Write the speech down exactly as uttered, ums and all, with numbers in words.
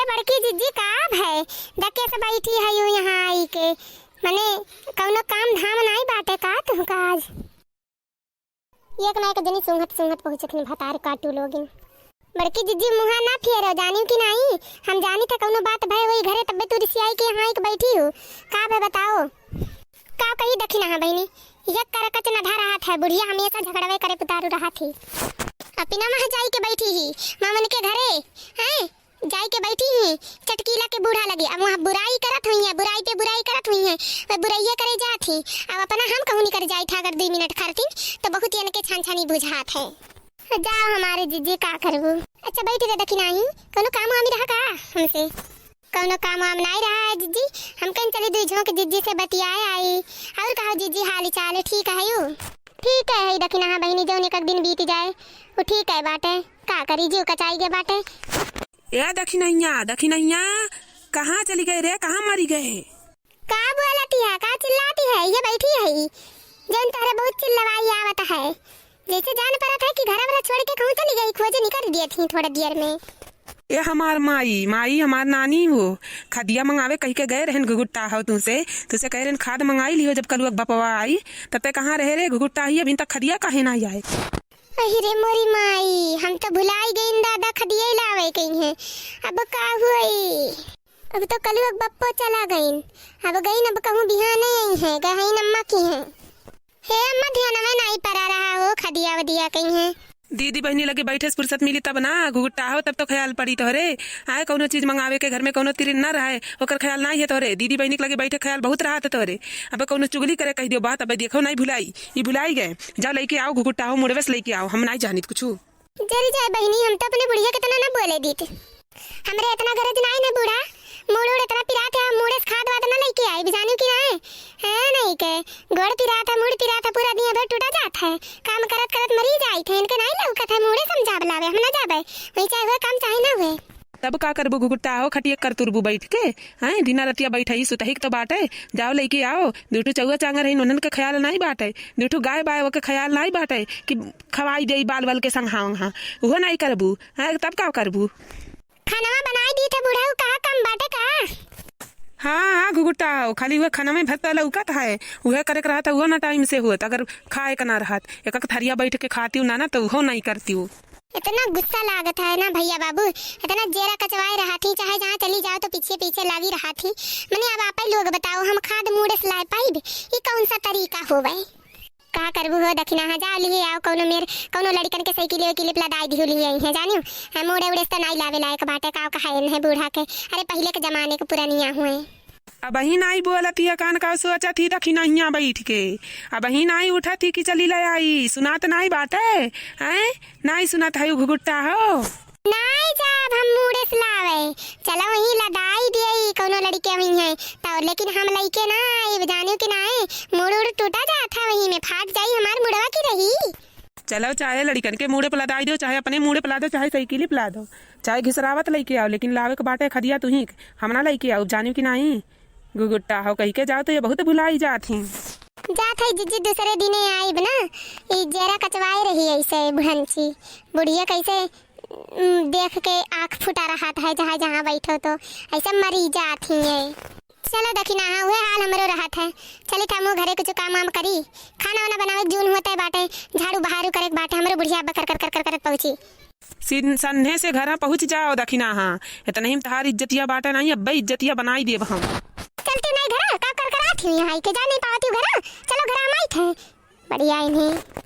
बड़की जिज्जी का भय, डके से बैठी हयू यहाँ आई के, मने कउनो काम धाम नाई बाटे का तुहका आज? एक ना एक जनी सूंघत सूंघत पहुँचथिन भतार काटू लोगिन। बड़की जिज्जी मुँहा ना फेरो, जानिउ कि नाई? हम जानी थे कउनो बात भय होई घरे, तब्बे तू रिसियाई के यहाँ आइके बैठी हू। का भय बताओ? का कही दखिनहा बहिनी, एक करकच न धरत है, बुढ़िया हमेसा झगड़वे करे पुतारू रहत ही। अपिना मह जाइके बैठी ही, मामन के घरे, हैं? जाइके बैठी ही चटकीला के बूढ़ा लगे। अब वहाँ बुराई करत हुइहैं, बुराई पे बुराई करत हुइहैं, वह बुराइये करे जात ही। अब अपना हम कहूँ निकर जाइत है, अगर दुइ मिनट खरतिन, तो बहुत इनके छनछनी बुझात है। जाओ हमारे जिज्जी, का करबू? अच्छा बैठी रह दखिनही, कउनो काम वाम रहा का हमसे? कउनो काम वाम नाई रहा है जिज्जी, हम कहीं चली दुइ झोंक जिज्जी से बतियाए आई। और कहो जिज्जी, हाल चाल ठीक हयू? ठीक है, है दखिनहा बहिनी, जौन एक दिन बीत जाए, वो ठीक है बाटे। का करी, जीव कचाई गे बाटे। ए दखिनहिया, दखिनहिया, कहाँ चली गए रे, कहाँ मरी गए? का बोलती है, का चिल्लाती है? ये बैठी है, जौन तोहरे बहुत चिल्लवाई आवत है। जैसे जान परत है कि घर वाला छोड़ के कहूँ चली गई, खोजे निकर दिए थी थोड़ा देर में। ए हमार माई, माई हमार नानी हो, खदिया मंगावे कहिके गए रहन घुघुट्टा हो तुसे, तुसे कहे रहन खाद मंगाई लिहो जब कलुआ के बपवा आई, तब ते कहाँ रहे रे घुघुट्टा ही, अभी तक खदिया काहे ना आए? अहि रे मोरी माई, हम तो भुलाई गईन दादा, खदिया लावे कहिहैं। अब का हुई? अब तो कलुआ के बप्पो चला गईन। अब गईन, अब कहूँ बिहाने अइहैं, गहईन अम्मा किहैं। हे अम्मा, ध्यानवे नाई परा रहा हो, खदिया वदिया कहिहैं। दीदी बहिनी लगे बैठे से फुर्सत मिली तब ना, घुघुट्टा हो तब तो ख्याल पड़ी तोहरे। आए कउनो चीज मंगावे के घर में कउनो तिरिन ना रहे, ओकर ख्याल नाई है तोहरे। दीदी बहिनी के लगे बैठे ख्याल बहुत रहत है तोहरे। अब कउनो चुगली करे कहि दियो बात, अब देखो नाई भुलाई, ई भुलाई गए। जाओ लइके आओ घुघुट्टा हो, मुड़वे से लइके आओ, हम नाई जानित कुछु। जरी जाए बहिनी, हम तो अपने बुढ़िया के इतना ना बोले दीत। हमरे इतना गरज नाई ना बूढ़ा, मूड़ उड़ इतना पिरात है, मूड़े से खाद वाद ना लइके आई, जानिउ कि नाई? है नाई के, गोड़ पिरात है, मूड़ पिरात है, पूरा दिन भर टूटा जात है, काम करत करत मरी जाइत है, इनके नाई लौकत है, मूड़े समझाब लावे, हम ना जाबे, वही चाहे हुए काम चाहे ना हुए। तब का करबू घुघुट्टा हो, खटिया कर तुरबू बैठ के, हैं? दिना रतिया बैठही सुतही के तो बाटे, जाओ लइके आओ, दुइ ठो चउआ चांगर है, उन्हन के ख्याल नाई बाटे, दुइ ठो गाय बाय, ओके ख्याल नाई बाटे कि खवाई देई बाल वाल के संघा उंघा, उहो नाई करबू, हैं? तब का करबू? खानवा बनाई दी थे बुढ़ऊ, का कम बाटे का? हाँ, हाँ, घुघुट्टा हो, खाली उहे खानवे भरता लौकत है, उहे करे के रहत है, उहो ना टाइम से होत, अगर खाए के ना रहत, एक एक थरिया बैठ के खाती ना, ना तो उहो नाई करती। इतना गुस्सा लागत है ना भइया बाबू, इतना जेरा कचवाए रहत ही, चाहे जहाँ चली जाओ तो पीछे पीछे लागी रहत ही। मने अब आपै लोग बताओ, हम खाद मूड़े से लाए पाइब? ई कौन सा तरीका होवे? का करबू हो दखिनहा, जाओ लिहे आओ कउनो मेर, कउनो लड़िकन के साइकिल वाइकिल पे लदाई दिहु लिहे अइहैं, जानिउ? हाँ, मूड़े उड़े से तो नाई लावे लायक बाटे, का कहा इन्हें बूढ़ा के, अरे पहिले के जमाने के पुरनिया हुए। अबहीं नाई बोलत ही, कान का सोचत ही दखिनहिया बैठ के, अबहीं नाई उठत ही कि चली ले आई, सुनात नाई बाटे, हैं? नाई सुनत है घुघुट्टा हो। नाई जाब हम मूड़े से लावे, चलो वहीं लदाई दिए कउनो लड़िके हुइहैं तो, लेकिन हम लइके ना आइब, जानिउ कि नाई, मूड़ उड़ टूटा जात है, वहीं में फाट जाई हमार मुड़वा की रही। चलो चाहे लड़िकन के मूड़े पे लदाई दो, चाहे अपने मूड़े पे लादो, चाहे साइकिल पे लादो, चाहे घिसरावत लइके आओ, लेकिन लावे के बाटे खदिया तुहीं, हम ना लइके आओ, जानिउ कि नाई। घुघुट्टा हो कहिके जाओ तो ये बहुत भुलाई जात ही। जात है जिज्जी, दूसरे दिने आइब ना, ई जेरा कचवाए रही ऐसे बुढ़ंची, बुढ़िया कैसे, उम, देख के आँख फुटा रहत है, जहाँ जहाँ बैठो तो ऐसे मरी जात ही है। चलो दखिनहा, उहे हाल हमरो रहत है, चली था मुँह घरे कुछ काम वाम करी, खाना वाना बनावे के जून होते बाटे, झाड़ू बहारू करे के बाटे, हमरो बुढ़िया बकर कर कर कर करत पहुँची। सिन-, सन्हे से घरा पहुँच जाओ दखिनहा, इतनही में तहार इज्जतिया बाटे नाई, अब्बे इज्जतिया बनाई देब हम। चलती नाई घरा, का कर करात ही यहाँ आइके, जा नाई पावत ही घरा, चलो घरा हम आइत है। बढ़िया इन्हें।